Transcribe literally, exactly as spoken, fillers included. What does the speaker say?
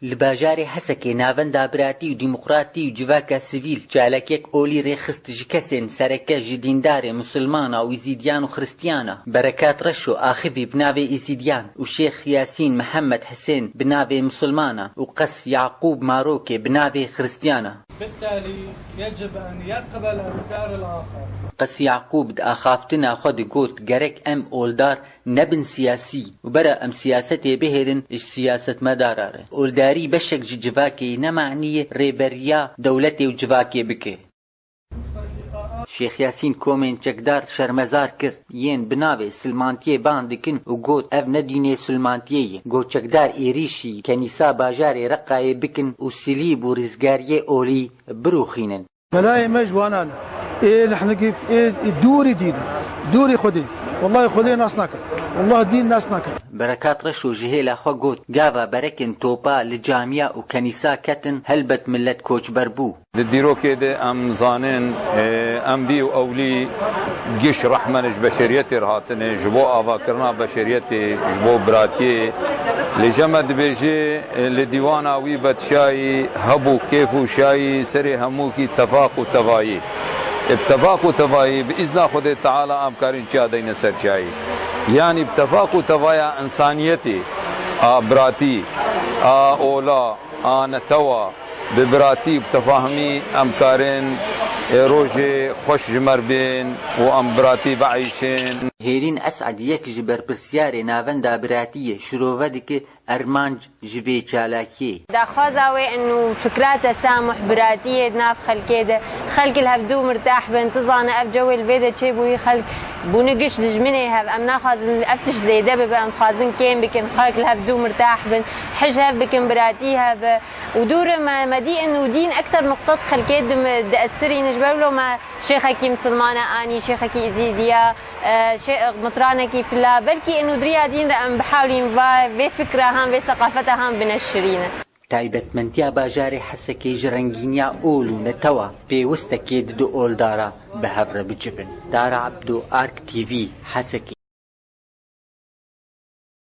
Li bajarê Hesekê navenda biratî û demokratî û civaka sivîl çalakiyek olî rêxist ji kesên sereke ji dîndarê misilmana û îzîdiyan û xiristiyana. Berekat Reşo axivî bi navê îzîdiyan û Şêx Yasîn Mihemed Hisên bi navê misilmana û Qes Yaqûb Marokê bi navê xiristiyana. بالتالي يجب أن يقبل أفكار الآخر. Qes Yaqûb di axaftina xwe de got, gerek em oldar nebin siyasî û bera em siyasetê bihêlin ji siyasetmedara re. Oldarî beşek ji civakê ye, ne maniyê rêberiya dewletê û civakê bike. Şêx Yasîn komên çekdar şermezar kir, yên bi navê silmantiyê bang dikin û got, ev ne dînê silmantiyê ye. Got, çekdar êrîşî kenîsa bajarê Reqayê bikin û silîb û rizgariyê olî birûxînin. Belayê me ji wana ne. Ê lehnikî, ê, ê dûrî dîn, dûrî Xwedê. Wallahî Xwedê nas nakin. Wallah dîn nas nakin. Berekat Reşo ji hêla xwe got, gava berekên topa li camiya û kenîsa ketin, helbet millet koçber bû. Di dîrokê de em zanin, e, enbî û ewlî giş rehmene ji beşeriyetê re hatine, ji bo avakirina beşeriyetê, ji bo biratiyê. Lê jeme dibêje, e, li dîwana wî bedşayî hebû kêf û şayî serê hemûkî tefaq û tevayî. E, bi tefaq û tevayî, bi îzna Xwedê Teala em karîn çiya deyne ser çiyayî. Yanî bi tefaq û tevaya însaniyetê, a biratî, a ola, a netewa, bi biratî û bi tefahimî em karin, e, rojê xweş ji me re bên û em biratî bieyşin. Hêlîn Esad, yek ji berpirsiyarê navenda biratiyê, şirove dike ermanc ji vê çalakiyê. Daxwaza wê û fikra tesamuh, biratiyê di nav xelkê de, xelk li hevdû mirtah bin, tu zane ev cewê li vê de çêbûyî, xelk bûne giş dijminê hev. Em naxwazin ev tişt zêde bibe, em dixwazin kêm bikin, xelk li hevdû mirtah bin, hij hev bikin, biratî hebe. Û dûr me, me dî û dîn ekter nuqtet xelkê dim-, diesirîne. Ji ber wilo me şêxekî misilmane anî, şêxekî îzîdiya, e, şê-, mitranekî fila. Belkî û diriya dîn re em bihawlîn va, vê fikra han, vê seqafeta han bineşirîne. Taybetmentiya bajarê Hesekê ji rengîniya ol û netewa pêwistekê dide oldara bi hev re bicivin. Dara Ebdo, Ark T V, Hesekê.